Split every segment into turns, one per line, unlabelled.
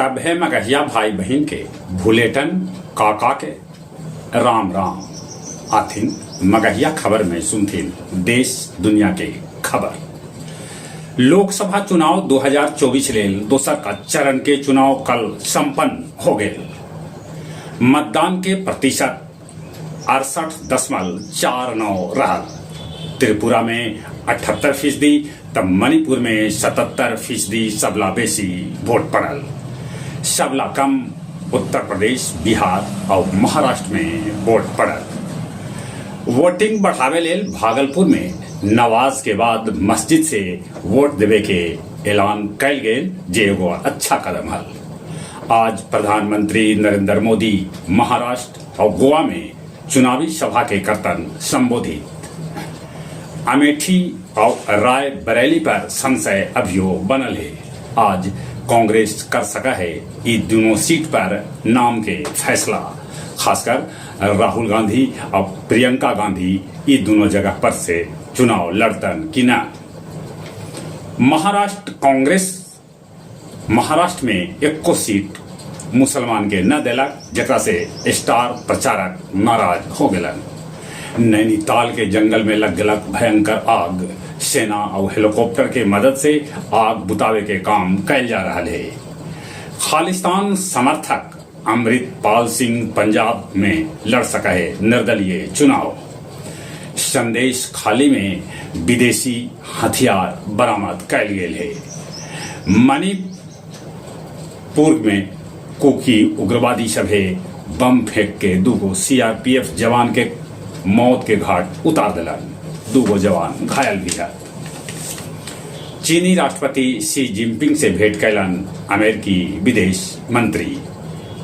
सभे मगहिया भाई बहिन के भुलेटन काका के राम राम। आथिन मगहिया खबर में सुनथिन देश दुनिया के खबर। लोकसभा चुनाव 2024 लेल दोसर का चरण के चुनाव कल संपन्न हो गेल। मतदान के प्रतिशत 68.49 रहल। त्रिपुरा में 78 फीसदी त मणिपुर में 77 फीसदी सबला बेसी वोट पड़ल। सबला कम उत्तर प्रदेश, बिहार और महाराष्ट्र में वोट पड़ल। वोटिंग बढ़ावे लेल भागलपुर में नवाज के बाद मस्जिद से वोट देवे के ऐलान कैल गेल, जे एगो अच्छा कदम हल। आज प्रधानमंत्री नरेंद्र मोदी महाराष्ट्र और गोवा में चुनावी सभा के करतन संबोधित। अमेठी और राय बरेली पर संशय अभियो बनल है। आज कांग्रेस कर सका है ई दोनों सीट पर नाम के फैसला। खासकर राहुल गांधी और प्रियंका गांधी ई दोनों जगह पर से चुनाव लड़तन कि न। महाराष्ट्र कांग्रेस महाराष्ट्र में एको सीट मुसलमान के न देलक, जेकरा से स्टार प्रचारक नाराज हो गेलन। नैनीताल के जंगल में लग गलक भयंकर आग। सेना और हेलीकॉप्टर के मदद से आग बुतावे के काम कैल जा रहा है। खालिस्तान समर्थक अमृतपाल सिंह पंजाब में लड़ सका है निर्दलीय चुनाव। संदेश खाली में विदेशी हथियार बरामद कैल गेल है। मणिपुर में कुकी उग्रवादी सभे बम फेंक के दूगो सीआरपीएफ जवान के मौत के घाट उतार दिलन। दूगो जवान घायल भी है। चीनी राष्ट्रपति शी जिनपिंग से भेंट कैलन अमेरिकी विदेश मंत्री।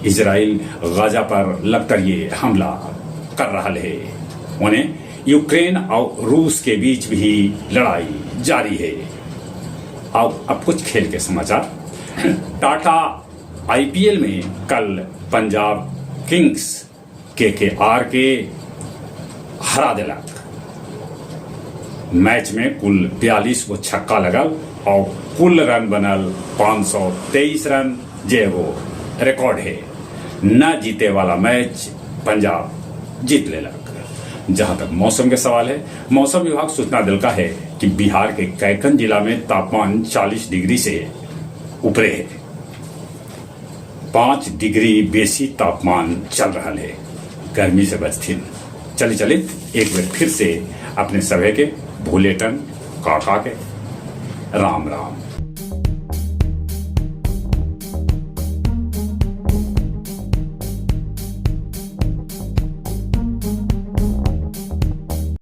इजराइल गाजा पर लगातार ये हमला कर रहा है। उन्हें यूक्रेन और रूस के बीच भी लड़ाई जारी है। अब कुछ खेल के समाचार। टाटा आईपीएल में कल पंजाब किंग्स केकेआर के हरा दिलक। मैच में कुल 42 गो छक्का लगल और कुल रन बनल 523 रन, जे वो रिकॉर्ड है। न जीते वाला मैच पंजाब जीत लेलक। जहां तक मौसम के सवाल है, मौसम विभाग सूचना दिलका है कि बिहार के कैकन जिला में तापमान 40 डिग्री से ऊपरे है। 5 डिग्री बेसी तापमान चल रहा है। गर्मी से बचथिन। चली चली एक बार फिर से अपने सभे के भूलेटन काका के राम राम।